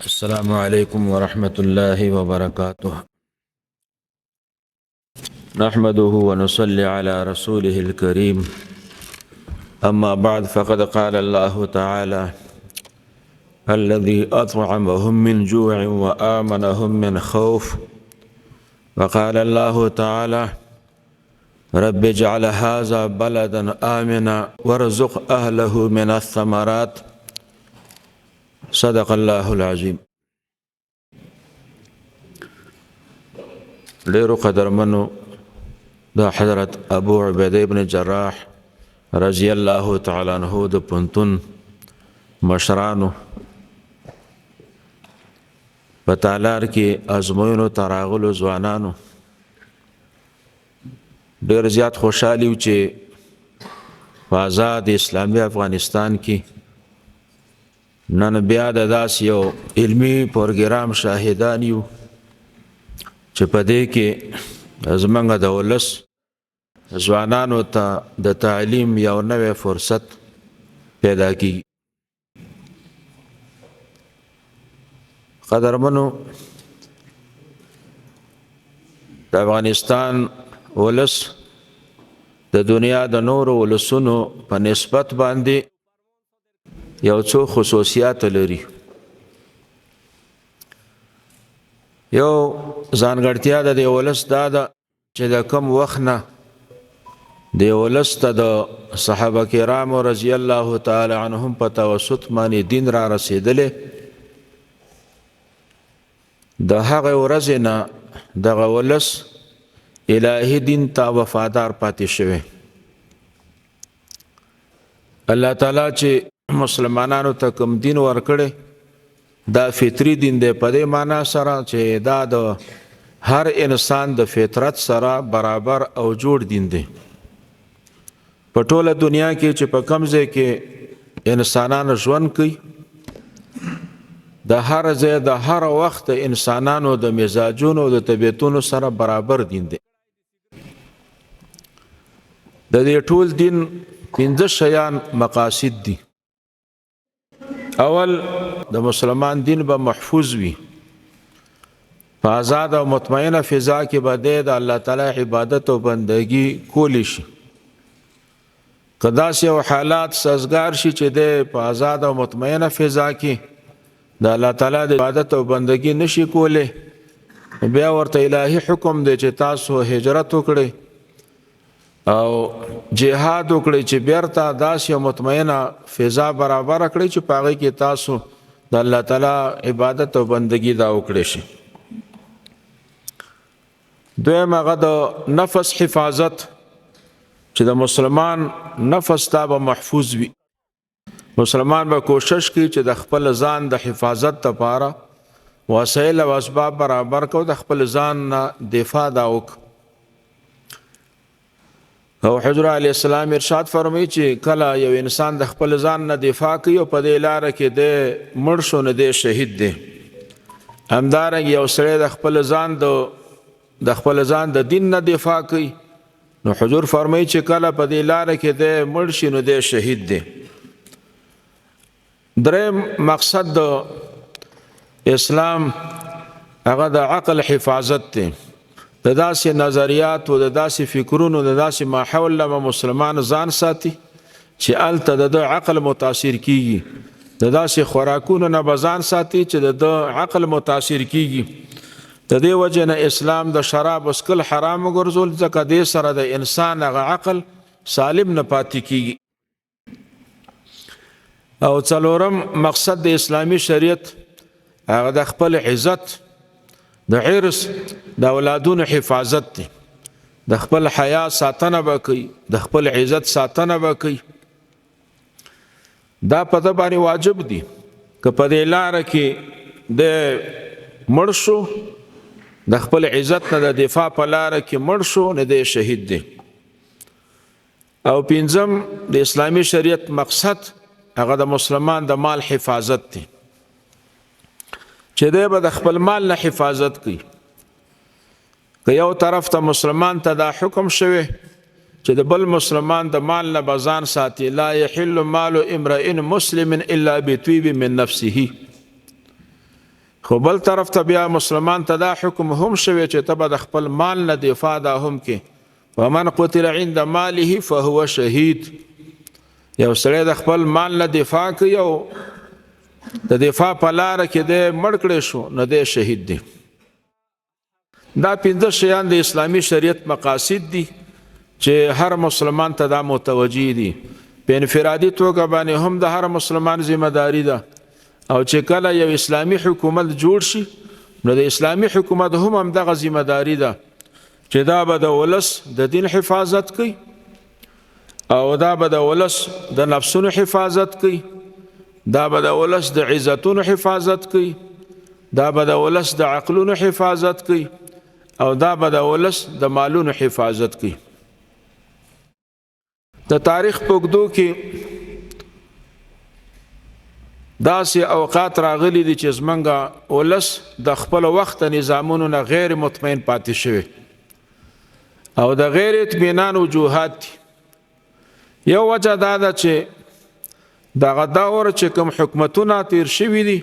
السلام عليكم ورحمة الله وبركاته. نحمده ونصلي على رسوله الكريم. أما بعد، فقد قال الله تعالى: الذي أطعمهم من جوع وآمنهم من خوف. وقال الله تعالى: رب اجعل هذا بلدا آمنا وارزق أهله من الثمرات. صدق الله العظيم. ډیرو قدرمنو، د حضرت ابو عبیده ابن جراح رضی الله تعالی عنہ د پونتون مشرانو، په تالار کې ازموینو ته راغلو ځوانانو، ډېر زیات خوشحال یو چې په آزاد اسلامي افغانستان کې نن بیا د داسې یو علمي پروګرام شاهدان یو چې په دې کې زمونږ د ولس ځوانانو ته د تعلیم یو نوی فرصت پیدا کیږي. قدرمنو، د افغانستان ولس د دنیا د نورو ولسونو په نسبت باندې یو څو خصوصیات لري. یو ځانګړتیا د دې ولس دا ده چې د کم وخت نه د ولس ته د صحابه کرامو رضی الله تعالی عنهم په توسط باندې دین را رسېدلی، د هغې ورځې نه دغه ولس الهي دین ته وفادار پاتې شوی. الله تعالی چې مسلمانانو ته کوم دین ورکړی، دا فطري دین دی، په دې معنا سره چې دا د هر انسان د فطرت سره برابر او جوړ دین دی. په ټوله دنیا کې چې په کوم ځای کې انسانان ژوند کوي، د هر ځای د هر وخت انسانانو د مزاجونو او د طبیعتونو سره برابر دین دی. د دې ټول دین پنځه شیان مقاصد دي. اول، د مسلمان دین به محفوظ وي، په آزاد او مطمئنه فضا کې به دی د الله تعالی عبادت او بندگی کولی شي. که داسې یو حالات سازګار شي چې دی په آزاد او مطمئنه فضا کې د الله تعالی د عبادت او بندگی نشي کولی، بیا ورته الهي حکم دی چې تاسو هجرت وکړئ او جهاد وکړئ چې بیرته داسې یو مطمئنه فضا برابره کړئ چې په هغې کې تاسو د الله تعالی عبادت او بندگی دا وکړئ شي. دویم، هغه د نفس حفاظت، چې د مسلمان نفس تا به محفوظ وي. مسلمان به کوشش کوي چې د خپل ځان د حفاظت لپاره وسایل او اسباب برابر کړو، د خپل ځان نه دفاع دا وکړو. او حضور علیه السلام ارشاد فرمایي چې کله یو انسان د خپل ځان نه دفاع کوي او په دې لاره کې دی مړ شو، نو دی شهید دی. همدارنګه یو سړی د خپل ځان د دین نه دفاع کوي، نو حضور فرمایي چې کله په دې لاره کې دی مړ شي، نو دی شهید دی. دریم مقصد د اسلام هغه د عقل حفاظت دی. د داسې نظریاتو، د داسې فکرونو، د داسې ماحول له مسلمان ځان ساتي چې هلته د ده عقل متاثر کیږي. د داسې خوراکونو نه به ځان ساتي چې د ده عقل متاثر کیږي. د دې وجې نه اسلام د شراب څښل حرام وګرځول، ځکه دې سره د انسان هغه عقل سالم نه پاتې کیږي. او څلورم مقصد د اسلامي شریعت هغه د خپل عزت، د عرض، د اولادونو حفاظت دی. د خپل حیا ساتنه به کوي، د خپل عزت ساتنه به کوي. دا په ده باندې واجب دي. که په دې لاره کې د مړ شو، د خپل عزت نه د دفاع په لاره کې مړ شو، نو دی شهید دی. او پنځم د اسلامي شریعت مقصد هغه د مسلمان د مال حفاظت دی، چې دی به د خپل مال نه حفاظت کوي. که یو طرف ته مسلمان ته دا حکم شوی چې د بل مسلمان د مال نه به ځان ساتي، لا يحل مال امرئ مسلم الا بطيب من نفسه. خو بل طرف ته بیا مسلمان ته دا حکم هم شوی چې ته به د خپل مال نه دفاع دا هم کې، ومن قتل عند ماله فهو شهید. یو سړی د خپل مال نه دفاع کوي او د دفاع په لاره کې دی مړ کړی شو، نو دی شهید دی. دا پنځه شیان د اسلامي شریعت مقاصد دي چې هر مسلمان ته دا متوجه دي. په انفرادي توګه باندې هم د هر مسلمان ذمه داري ده، او چې کله یو اسلامي حکومت جوړ شي نو د اسلامي حکومت هم همدغه ذمه داري ده چې دا به د ولس د دین حفاظت کوي، او دا به د ولس د نفسونو حفاظت کوي، دا به د ولس د عزتونو حفاظت کوي، دا به د ولس د عقلونو حفاظت کوي، او دا به د ولس د مالونو حفاظت کوي. د تاریخ په اوږدو کې داسې اوقات راغلي دي چې زمونږ ولس د خپل وخت نظامونو نه غیر مطمئن پاتې شوی، او د غیر اطمینان وجوهات دي. یو وجه دا ده چې دغه دور چې کوم حکومتونه تیر شوي دي،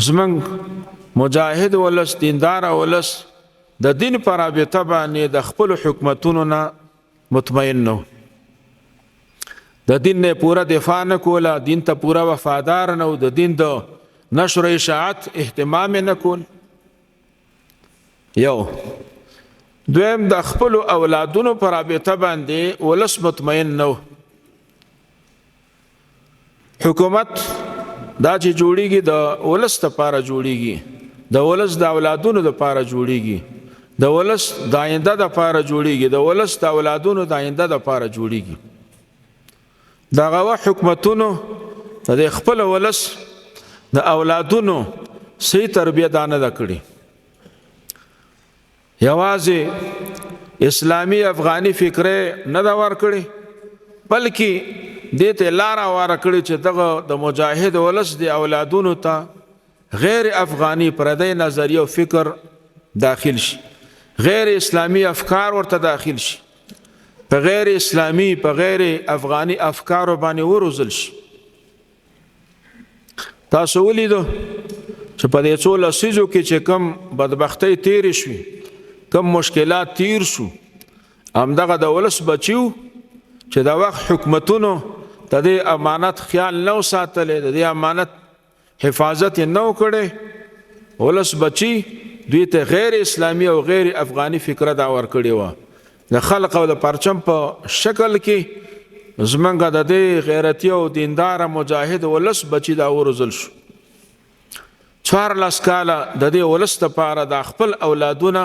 زمونږ مجاهد ولس، دیندار ولس د دین په رابطه باندې د خپلو حکومتونو نه مطمئن نه و، د دین نه پوره دفاع نه کوله، دین ته پوره وفادار نه و، د دین د نشر اشاعت اهتمام یې نه کول. یو دویم، د خپلو اولادونو په رابطه باندې ولس مطمئن نه و. حکومت دا چې جوړیږي د ولس دپاره جوړیږي، د ولس د اولادونو دپاره جوړیږي، د ولس د آینده دپاره جوړیږي، د ولس د اولادونو د آینده دپاره جوړیږي. دغه وخت حکومتونو د خپل ولس د اولادونو صحیح تربیه دا نه ده کړې. یوازې اسلامي افغاني فکرې نه ده ورکړې، بلکې دې ته لاره واره کړې چې دغه د مجاهد ولس د اولادونو ته غیر افغاني پردی نظریه او فکر داخل شي، غیر اسلامي افکار ورته داخل شي، په غیر اسلامي په غیر افغاني افکارو باندې وروزل شي. تاسو ولیدو چې په دې څو لسیزو کې چې کوم بدبختۍ تېرې شوې، کوم مشکلات تیر شو، همدغه د ولس بچیو چې د وخت حکومتونو د دې امانت خیال نه و ساتلی، د دې امانت حفاظت یې نه و کړی، ولس بچي دوی ته غیر اسلامي او غیر افغاني فکره دا ورکړې وه. د خلق او د پرچم په شکل کې زمونږ د دې غیرتي او دینداره مجاهد ولس بچي دا وروزل شو. 14 کاله د دې ولس دپاره دا خپل اولادونه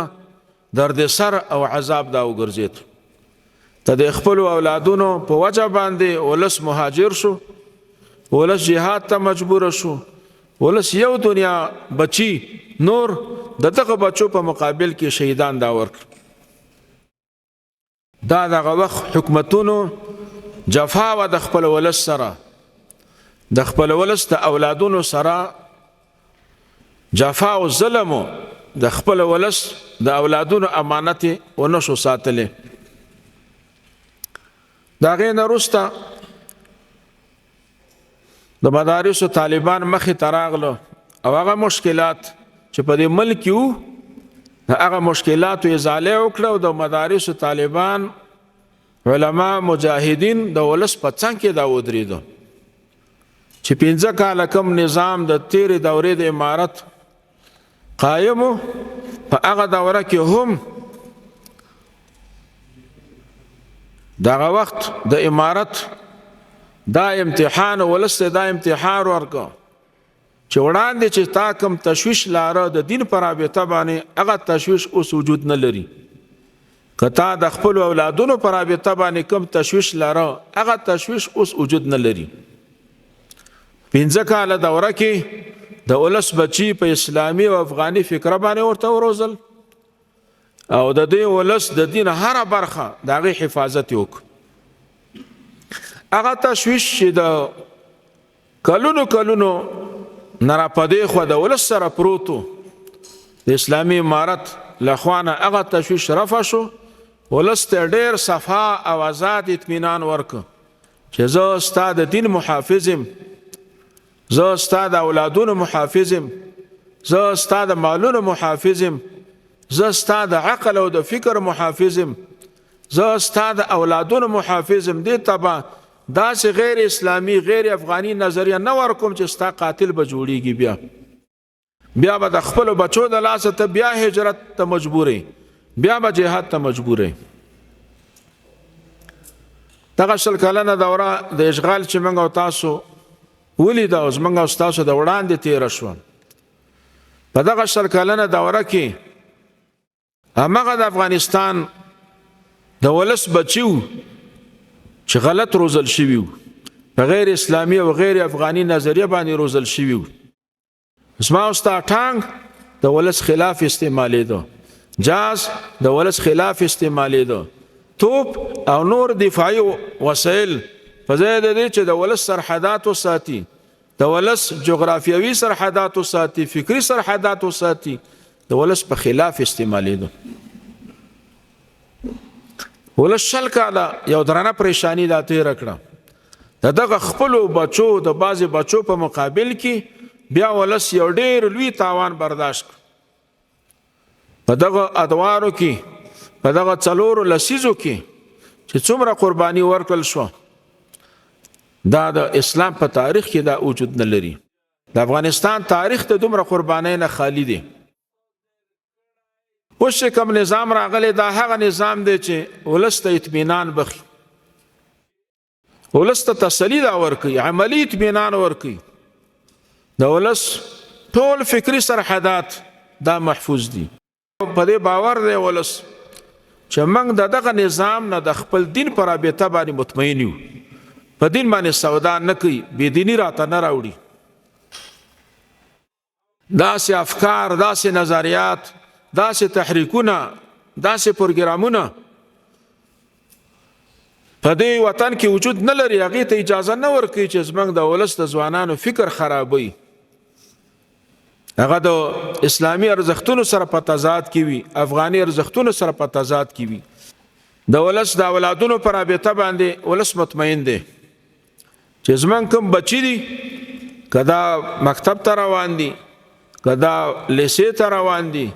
دردسر او عذاب دا وګرځېد. د دې خپلو اولادونو په وجه باندې ولس مهاجر شو، ولس جهاد ته مجبور شو، ولس یو دنیا بچي نور د دغه بچو په مقابل کې شهیدان دا ورکړ. دا دغه وخت حکومتونو جفا وه د خپل ولس سره، د خپل ولس د اولادونو سره جفا او ظلم، د خپل ولس د اولادونو امانت یې ونه شو ساتلی. د هغې نه وروسته د مدارسو طالبان مخې ته راغلو او هغه مشکلات چې په دې ملک کې وو، د هغه مشکلاتو ازاله وکړه او د مدارسو طالبان علما مجاهدین د ولس په څنګ کې دا ودرېدو چې 5 کاله کوم نظام د تېرې دورې د امارت قایم و، په هغه دوره کې هم دغه وخت د امارت دا امتحان ولس ته دا امتحان ورکړ چې وړاندې چې تا کوم تشویش لاره د دین په رابطه باندې، هغه تشویش اوس وجود نه لري. که تا د خپلو اولادونو په رابطه باندې کوم تشویش لاره، هغه تشویش اوس وجود نه لري. 5 کاله دوره کې د ولس بچي په اسلامي او افغاني فکره باندې ورته وروزل او د دې ولس د دین هره برخه د هغې حفاظت یې وکړ. هغه تشویش چې د کلونو کلونو نه را په دې خوا د ولس سره پروت و، د اسلامي امارت له خوا نه هغه تشویش رفع شو، ولس ته ډېر صفا او آزاد اطمینان ورکړ چې زه ستا د دین محافظ یم، زه ستا د اولادونو محافظ یم، زه ستا د مالونو محافظ یم، زه ستا د عقل او د فکر محافظ یم، زه ستا د اولادونو محافظ یم. دې ته به داسې غیر اسلامي غیر افغاني نظریه نه ورکوم چې ستا قاتل به جوړیږي. بیا به د خپلو بچو د لاسه ته بیا هجرت ته مجبورې، بیا به جهاد ته مجبورې. دغه 20 کلنه دوره د اشغال چې موږ او تاسو ولیده او زموږ او ستاسو د وړاندې تېره شوه، په دغه 20 کلنه دوره کې همغه د افغانستان د ولس بچي وو چې غلط روزل شوي وو، په غیر اسلامي او غیر افغاني نظریه باندې روزل شوي وو. زما او ستا ټانک د ولس خلاف استعمالېده، جاز د ولس خلاف استعمالېده، توپ او نور دفاعي وسایل په ځای د دې چې د ولس سرحدات وساتي، د ولس جغرافیوي سرحدات وساتي، فکري سرحدات وساتي، د ولس په خلاف استعمالېده. ولس 20 کاله یو درنه پریشانی دا تېره کړه. د دغه خپلو بچو د بعضې بچو په مقابل کې بیا ولس یو ډېر لوی تاوان برداشت کړ. په دغه ادوارو کې، په دغه 4 لسیزو کې چې څومره قرباني ورکړل شوه، دا د اسلام په تاریخ کې دا وجود نه لري. د افغانستان تاریخ د دومره قربانۍ نه خالی دی. اوس چې کوم نظام راغلی، دا هغه نظام دی چې ولس ته اطمینان بخي، ولس ته تسلي دا ورکوي، عملي اطمینان ورکوي. د ولس ټول فکري سرحدات دا محفوظ دي. په دې باور دی ولس چې موږ د دغه نظام نه د خپل دین په رابطه باندې مطمئن یو، په دین باندې سودا نه کوي، بې دیني راته نه راوړي. داسې افکار، داسې نظریات، داسې تحریکونه، داسې پروګرامونه په دې وطن کې وجود نه لري. هغې ته اجازه نه ورکوي چې زموږ د ولس د ځوانانو فکر خرابوي، هغه د اسلامي ارزښتونو سره په تضاد کې وي، افغاني ارزښتونو سره په تضاد کې وي. د ولس د اولادونو په رابطه باندې ولس مطمئن دی چې زموږ کوم بچي دي، که دا مکتب ته روان دي، که دا لیسې ته روان دي،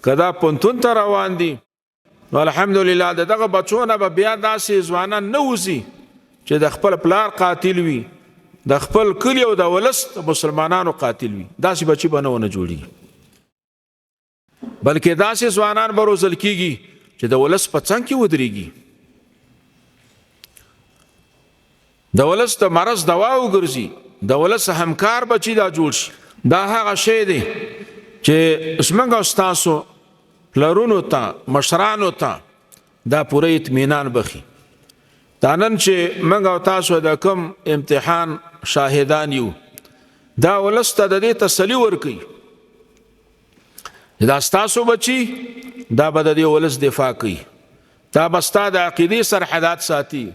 که دا پوهنتون ته روان دي، نو الحمدلله د دغه بچو نه به بیا داسې ځوانان نه وځي چې د خپل پلار قاتل وي، د خپل کلي او د ولس د مسلمانانو قاتل وي. داسې بچي به نه ونه جوړېږي، بلکې داسې ځوانان به روزل کېږي چې د ولس په څنګ کې ودرېږي، د ولس د مرض دوا وګرځي، د ولس همکار بچي دا جوړ شي. دا هغه شی دی چې زموږ او ستاسو پلرونو ته، مشرانو ته دا پوره اطمینان بخي. دا نن چې موږ او تاسو د کوم امتحان شاهدان یو، دا ولس ته د دې تسلي ورکوي دا ستاسو بچي دا به د دې ولس دفاع کوي، دا به ستا د عقیدې سرحدات ساتي،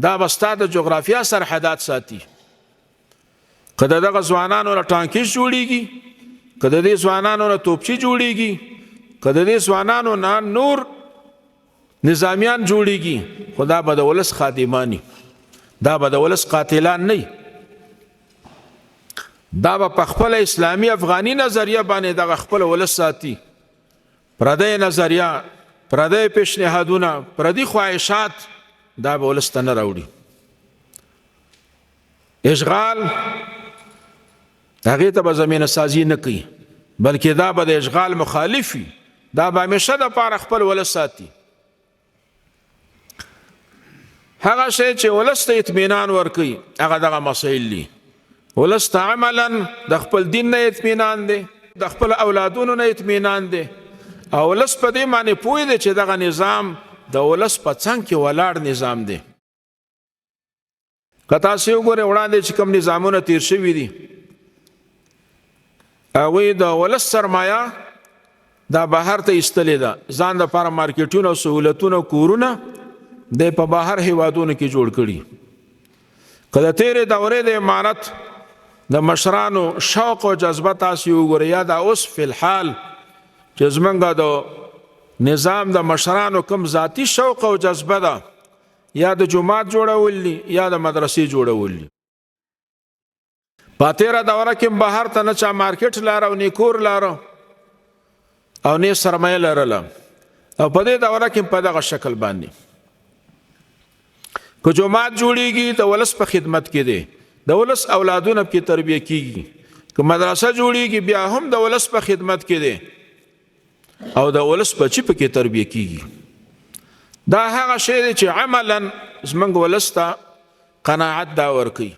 دا به ستا د جغرافیا سرحدات ساتي. که د دغه ځوانانو نه ټانکیز جوړیږي، که د دې ځوانانو نه توپچي جوړیږي، که د دې ځوانانو نه نور نظامیان جوړیږي، خو دا به د ولس خادمانی، دا به د ولس قاتلان نه، دا به په خپله اسلامي افغاني نظریه باندې دغه خپل ولس ساتي. پردی نظریه، پردی پیشنهادونه، پردي خواهشات دا به ولس ته نه راوړي. اشغال هغې ته به زمینه سازي نه کوي، بلکې دا به د اشغال مخالف وي، دا به همیشه دپاره خپل ولس ساتي. هغه شی چې ولس ته اطمینان ورکوي هغه دغه مسایل دي. ولس ته عملاً د خپل دین نه اطمینان دی، د خپل اولادونو نه اطمینان دی، او ولس په دې معنی پوه دی چې دغه نظام د ولس په څنګ کې ولاړ نظام دی. که تاسې وګورئ وړاندې چې کوم نظامونه تیر شوي دي، هغوی د ولس سرمایه دا بهر ته ایستلې ده، ځان دپاره مارکیټونه او سهولتونه او کورونه دی په بهر هیوادونو کې جوړ کړي. که د تېرې دورې د امارت د مشرانو شوق او جذبه تاسې وګورئ، یا دا اوس فی الحال چې زمونږ د نظام د مشرانو کوم ذاتي شوق او جذبه ده، یا د جومات جوړول دي یا د مدرسې جوړول دي. په تیره دوره کې بهر ته نه چا مارکیټ لاره او نه کور لاره او نه سرمایه لرله، او په دې دوره کې په دغه شکل باندې که جومات جوړیږي د ولس په خدمت کې دی، د ولس اولادونه پکې تربیه کیږي. که مدرسه جوړیږي بیا هم د ولس په خدمت کې دی او د ولس بچي پکې تربیه کیږي. دا هغه شی دی چې عملا زمونږ ولس ته قناعت دا ورکوي.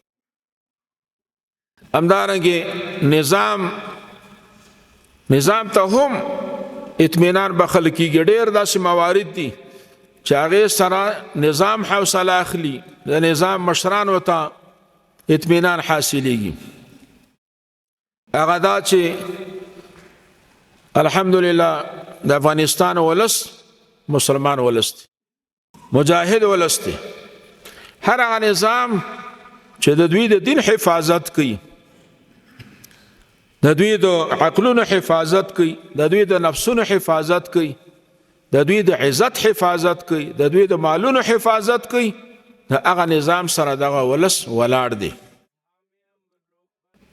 همدارنګه نظام ته هم اطمینان بخل کیږي. ډېر داسې موارد دي چې هغې سره نظام حوصله اخلي، د نظام مشرانو ته اطمینان حاصلېږي. هغه دا چې الحمدلله د افغانستان ولس مسلمان ولس دی، مجاهد ولس دی. هر هغه نظام چې د دوی د دین حفاظت کوي، د دوی د عقلونو حفاظت کوي، د دوی د نفسونو حفاظت کوي، د دوی د عزت حفاظت کوي، د دوی د مالونو حفاظت کوي، د هغه نظام سره دغه ولس ولاړ دی.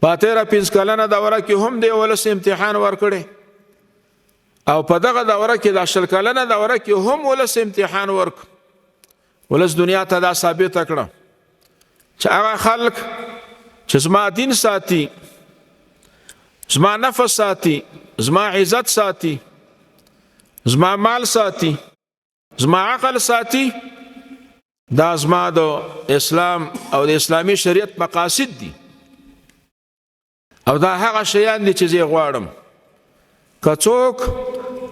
په تېره 5 کلنه دوره کې هم دی ولس امتحان ورکړی، او په دغه دوره کې، دا 20 کلنه دوره کې هم ولس امتحان ورکړ. ولس دنیا ته دا ثابته کړه چې هغه خلک چې زما دین ساتي، زما نفس ساتي، زما عزت ساتي، زما مال ساتي، زما عقل ساتي، دا زما د اسلام او د اسلامي شریعت مقاصد دي، او دا هغه شیان دي چې زه غواړم. که څوک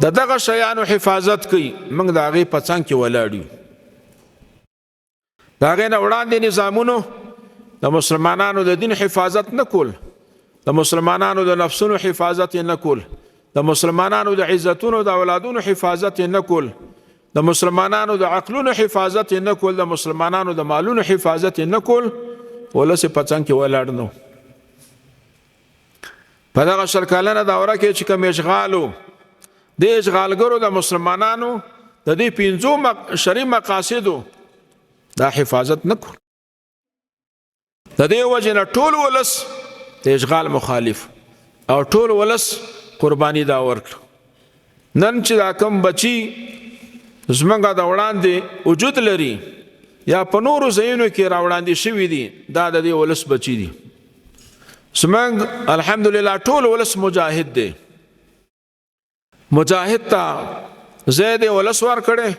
د دغه شیانو حفاظت کوي، موږ د هغې په څنګ کې ولاړ یو. د هغې نه وړاندې نظامونو د مسلمانانو د دین حفاظت نه کول، د مسلمانانو د نفسونو حفاظت یې نه کول، د مسلمانانو د عزتونو د اولادونو حفاظت یې نه کول، د مسلمانانو د عقلونو حفاظت یې نه کول، د مسلمانانو د مالونو حفاظت یې نه کول، ولس یې په څنګ کې ولاړ نه و. په دغه 20 کلنه دوره کې چې کوم اشغال و، دې اشغالګرو د مسلمانانو د دې 5 شرعي مقاصدو دا حفاظت نه کول. د دې وجې نه ټول ولس د اشغال مخالف او ټول ولس قرباني دا ورکړه. نن چې دا کوم بچي زمونږ د وړاندې وجود لري یا په نورو ځایونو کې را وړاندې شوي دي، دا د دې ولس بچي دي. زمونږ الحمدلله ټول ولس مجاهد دی. مجاهد ته ځای دی ولس ورکړی،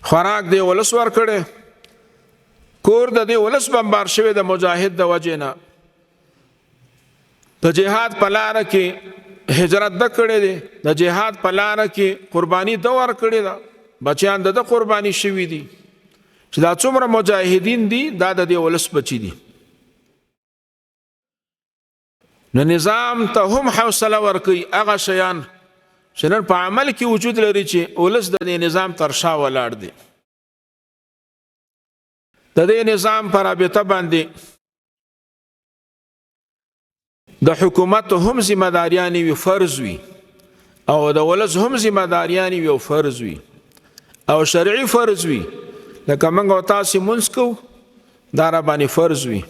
خوراک دی ولس ورکړی، کور د دې ولس بمبار شوی د مجاهد د وجې نه، د جهاد په لاره کې هجرت د کړی دی، د جهاد په لاره کې قرباني د ورکړې ده، بچیان د ده قرباني شوي دي. چې دا څومره مجاهدین دي، دا د دې ولس بچي دي. نو نظام ته هم حوصله ورکوي هغه شیان چې نن په عمل کې وجود لري چې ولس د دې نظام تر شا ولاړ دی. د دې نظام په رابطه باندې د حکومت هم ذمه داریانې وي، فرض وي، او د ولس هم ذمه داریانې وي او فرض وي، او شرعي فرض وي. لکه موږ او تاسې مونځ کوو، دا را باندې فرض وي،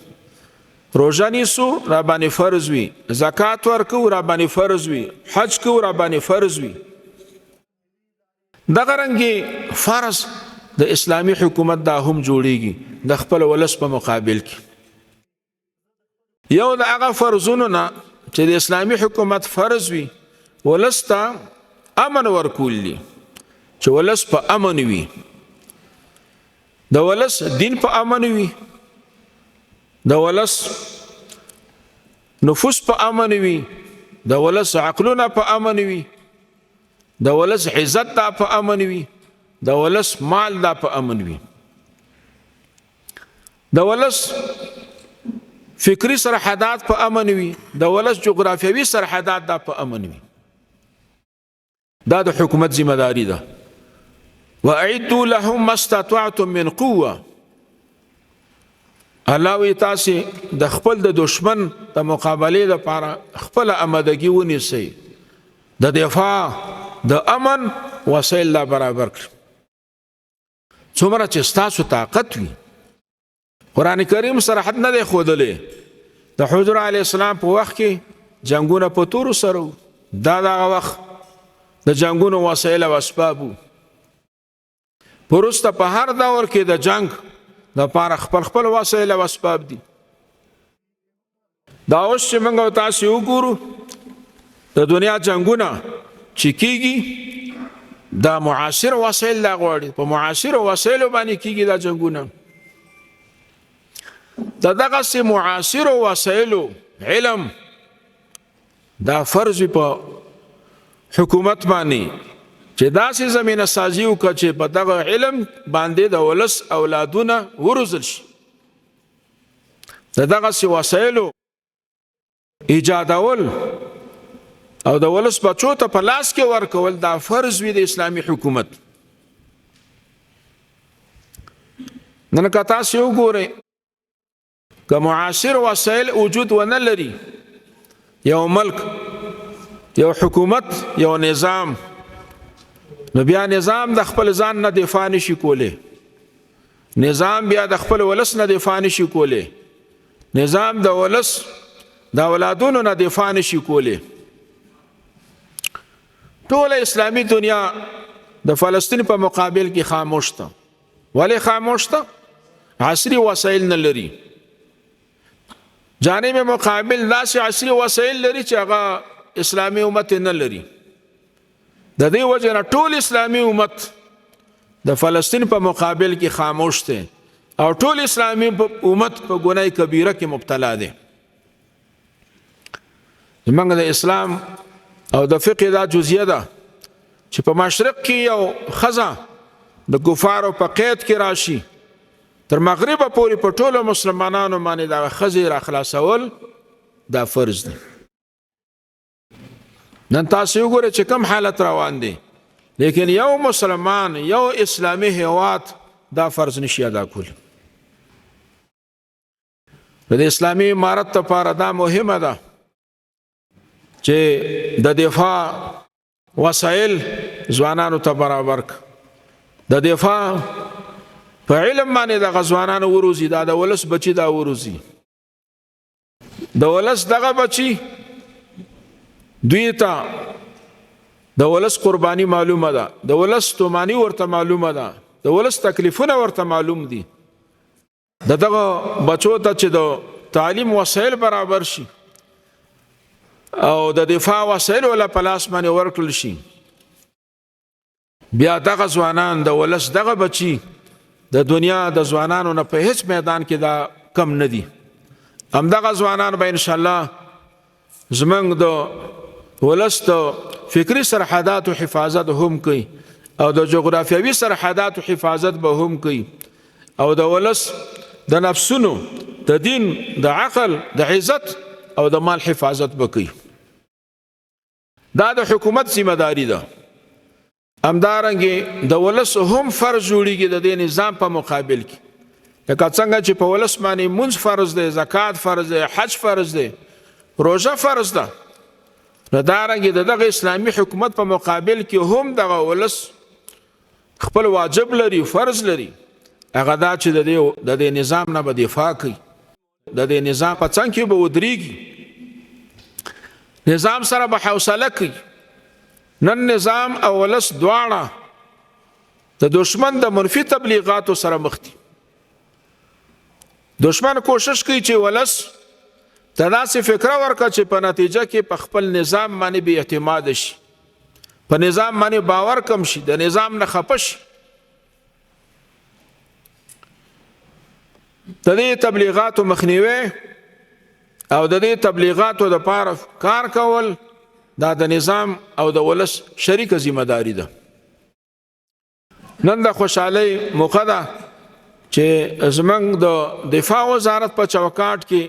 روژه نیسو را باندې فرض وي، زکات ورکوو را باندې فرض وي، حج کوو را باندې فرض وي. دغه رنګې فرض د اسلامي حکومت دا هم جوړیږي د خپل ولس په مقابل کې. یو د هغه فرضونو نه چې د اسلامي حکومت فرض وي، ولس ته امن ورکول دي، چې ولس په امن وي، د ولس دین په امن وي، د ولس نفوس په امن وي، د ولس عقلونه په امن وي، د ولس عزت دا په امن وي، د ولس مال دا په امن وي، د ولس فکری سرحدات په امن وي، د ولس جغرافیوي سرحدات دا په امن وي. دا د حکومت ذمہ داری ده. واعدوا لهم ما استطعتم من قوه. الله وی تاسې د خپل د دشمن د مقابلې لپاره خپله آمادګي ونیسئ، د دفاع د امن وسایل لا برابر کړئ، څومره چې ستاسو طاقت وي. قرآن کریم صراحت نه دی ښودلی د حضور علی السلام په وخت کې جنگونه په تورو سره، دا دغه وخت د جنگونو وسایل او اسباب. وروسته په هر دور کې د جنگ د پاره خپل خپل وسایل او اسباب دي. دا اوس چې موږ او تاسو وګورو د دنیا جنگونه چې کیږي، دا معاصر وسایل دا غواړي، په معاصر وسایلو باندې کیږي دا جنگونه. د دغسې معاصرو وسایلو علم دا فرض په حکومت باندې چې داسې زمینه سازي وکړه چې په دغه علم باندې د ولس اولادونه وروزل شي. د دغسې وسایلو ایجادول او د ولس بچو ته په لاس کې ورکول دا فرض وي د اسلامي حکومت. نن که تاسو وګورئ، که معاصر وسایل وجود ونه لري یو ملک، یو حکومت، یو نظام، نو بیا نظام د خپل ځان نه دفاع نشي کولی، نظام بیا د خپل ولس نه دفاع نشي کولی، نظام د ولس د اولادونو نه دفاع نشي کولی. ټوله اسلامي دنیا د فلسطین په مقابل کې خاموش ده. ولې خاموش ده؟ عصري وسایل نه لري. جانب مقابل داسې عصري وسایل لري چې هغه اسلامي امت نه لري. د دې وجه نه ټول اسلامي امت د فلسطین په مقابل کې خاموش دی او ټول اسلامي امت په ګناه کبیره کې مبتلا دی. زمونږ د اسلام او د فقه دا جزیه ده چې په مشرق کې یو ښځه د کفارو په قید کې راشي، تر مغربه پورې په ټولو مسلمانانو باندې دغه ښځې راخلاصول دا فرض دی. نن تاسو وګورئ چې کوم حالت روان دی، لیکن یو مسلمان، یو اسلامي هیواد دا فرض نشي ادا کولی. د اسلامي امارت لپاره دا مهمه ده چې د دفاع وسایل ځوانانو ته برابر کړ، د دفاع په علم باندې دغه ځوانانو وروزي، دا د ولس بچي دا وروزي، د ولس دغه بچي دوی ته د ولس قرباني معلومه ده، د ولس ستوماني ورته معلومه ده، د ولس تکلیفونه ورته معلوم دي. د دغه بچو ته چې د تعلیم وسایل برابر شي او د دفاع وسایل ولا په لاس باندې ورکړل شي، بیا دغه ځوانان د ولس دغه بچي د دنیا د ځوانانو نه په هیڅ میدان کې دا کم نه دي. همدغه ځوانان به انشاءالله زمونږ د ولس د فکري سرحداتو حفاظت هم کوي او د جغرافیوي سرحداتو حفاظت به هم کوي او د ولس د نفسونو، د دین، د عقل، د عزت او د مال حفاظت به کوي. دا د حکومت ذمه داري ده. همدارنګه د ولس هم فرض جوړیږي د دې نظام په مقابل کې، لکه څنګه چې په ولس باندې مونځ فرض دی، زکات فرض دی، حج فرض دی، روژه فرض ده، نو دارنګه د دغه اسلامي حکومت په مقابل کې هم دغه ولس خپل واجب لري، فرض لري، هغه دا چې د دې نظام نه به دفاع کوي، د دې نظام په څنګ کې به ودرېږي، نظام سره به حوصله کوي. نن نظام او ولس دواړه د دشمن د منفي تبلیغاتو سره مخ دي. دشمن کوشش کوي چې ولس ته داسې فکره ورکړه چې په نتیجه کې په خپل نظام باندې بې اعتماد شي، په نظام باندې باور کم شي، د نظام نه خفه شي. د دې تبلیغاتو مخنیوی او د دې تبلیغاتو دپاره کار کول دا د نظام او د ولس شریکه ذمه داري ده. نن د خوشحالۍ موقع ده چې زمونږ د دفاع وزارت په چوکاټ کې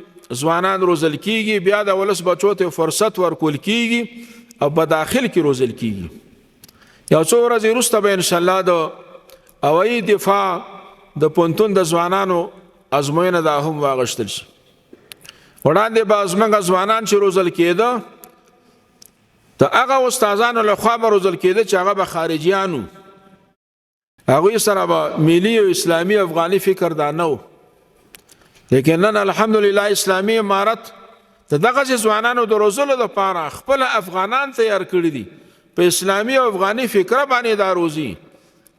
ځوانان روزل کیږي، بیا د ولس بچو ته فرصت ورکول کیږي او په داخل کې روزل کیږي. یو څو ورځې وروسته به انشاءالله د هوایي دفاع د پوهنتون د ځوانانو ازموینه دا هم واغښتل شي. وړاندې به زمونږ ځوانان چې روزل کېده د هغه استادانو لخوا به روزل کېده چې هغه به خارجیانو، هغوی سره به ملي او اسلامي افغاني فکر دا نه و. لیکن نن الحمدلله اسلامي امارت د دغسې ځوانانو د روزلو لپاره خپل افغانان تیار کړي دي، په اسلامي او افغاني فکر باندې دا روزي.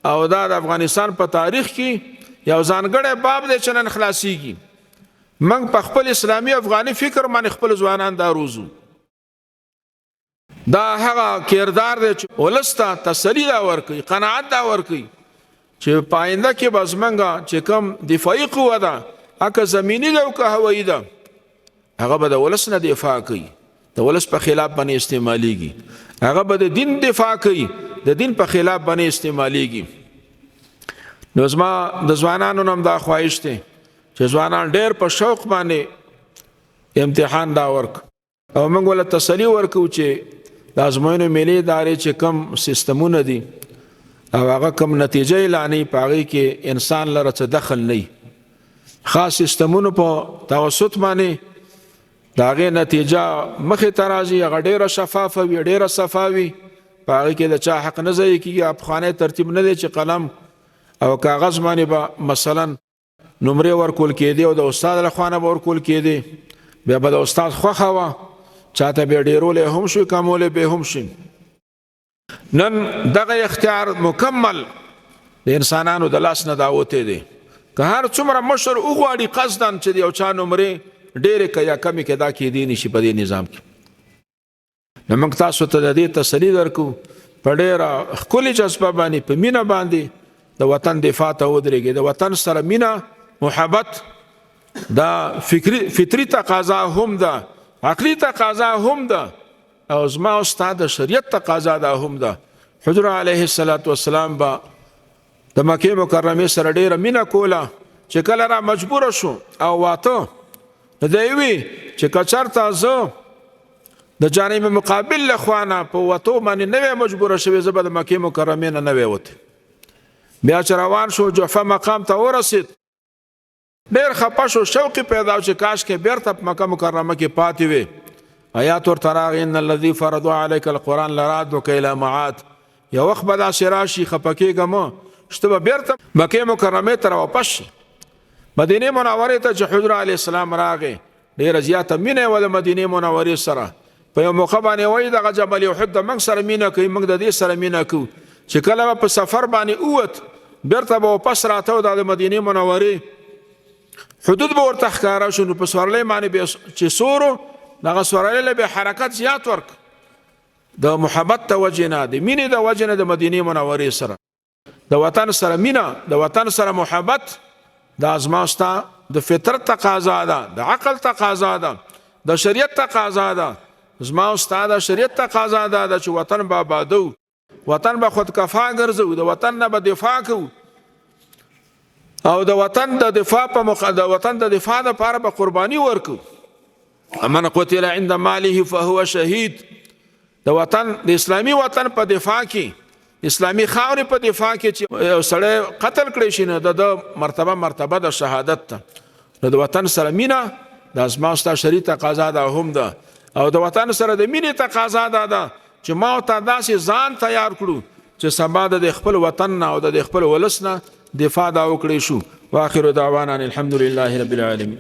او دا د افغانستان په تاریخ کې یو ځانګړی باب دی چې نن خلاصیږي. موږ په خپل اسلامي افغاني فکر باندې خپل ځوانان دا روزو. دا هغه کردار دی چې ولس ته تسلي دا ورکوي، قناعت دا ورکوي چې په آینده کې به زمونږ چې کوم دفاعي قوه ده، که زمیني ده او که هوایي ده، هغه به د ولس نه دفاع کوي، د ولس په خلاف باندې استعمالیږي. هغه به د دین دفاع کوي، د دین په خلاف باندې استعمالیږي. نو زما د ځوانانو نم دا خواهش دی چې ځوانان ډېر په شوق باندې امتحان دا ورک، او موږ ولا تسلی ورکو چې د ازموینو ملي ادارې چې کم سیستمونه دي او هغه کم نتیجه اعلانوي، په هغې کې انسان لره څه دخل نه وي. خاص سیستمونو په توسط باندې د هغې نتیجه مخې ته راځي، هغه ډېره شفافه وي، ډېره صفا وي. په هغې کې د چا حق نه ضایع کېږي. پخوانی ترتیب نه دی چې قلم او کاغذ باندې به مثلا نمرې ورکول کېدې او د استاد له خوا نه به ورکول کېدې، بیا به د استاد خوښه وه، چاته به ډېرولی هم شي، کمولی به هم شي. نن دغه اختیار مکمل د انسانانو د لاس نه دا وتی دی. که هر څومره مشر وغواړي قصداً چې د یو چا نمرې ډېرې که یا کمې که، دا کېدی نه شي په دې نظام کې. نو موږ تاسو ته د دې تسلي درکو، په ډېره ښکلې جذبه باندې، په مینه باندې د وطن دفاع ته ودرېږئ. د وطن سره مینه، محبت، دا فطري تقاضا هم ده، عقلي تقاضا هم ده، او زما او ستا د شریعت تقاضا دا هم ده. حضور علیه الصلاة والسلام به د مکې مکرمې سره ډېره مینه کوله، چې کله را مجبوره شو او واته، نو دی وی چې که چېرته زه د جانب مقابل له خوا نه په وتو باندې نه وی مجبوره شوې، زه به د مکې مکرمې نه نه وی وتی. بیا چې روان شو، جحفه مقام ته ورسېد، ډېر خپه شو، شوق یې پیدا شو چې کاش کې بېرته په مکه مکرمه کې پاتې وي. آیات ورته راغی، ان الذي فرض عليك القرآن لرادك الى معاد. یو وخت به داسې راشي، خفه کېږه مه، چې ته به بېرته مکې مکرمې ته راواپس شي. مدینې منورې ته چې حضور علیه السلام راغی، ډېره زیاته مینه یې وه د مدینې منورې سره. په یو موقع باندې وایي، دغه جبل احد د موږ سره مینه کوي، موږ د دې سره مینه کوو. چې کله به په سفر باندې ووت، بېرته به واپس راته او دا د مدینې منورې حدود به ورته ښکاره شو. نو په سورلۍ باندې به چې سورو، دغه سورلۍ له به حرکت زیات ورک، د محبت د وجې نه، د مینې د وجې نه، د مدینې منورې سره، د وطن سره مینه، د وطن سره محبت، دا زما ستا د فطرت تقاضا ده، د عقل تقاضا ده، د شریعت تقاضا ده. زما او ستا د شریعت تقاضا ده ده چې وطن به آبادو، وطن به خودکفا ګرځو، د وطن نه به دفاع کوو، او د وطن د دفاع په مخ، د وطن د دفاع لپاره به قرباني ورکو. من قتل عند ماله فهو شهید. د وطن، د اسلامي وطن په دفاع کې، اسلامي خاورې په دفاع کې چې یو سړی قتل کړی شي، نو د ده مرتبه مرتبه د شهادت ده. نو د وطن سره مینه دا زما ستا شرعي تقاضا ده هم ده، او د وطن سره د مینې تقاضا دا ده چې ما او تا داسې ځان تیار کړو چې سبا د خپل وطن نه او د خپل ولس نه دفاع دا وکړی شو. واخر دعوانا الحمد لله رب العالمین.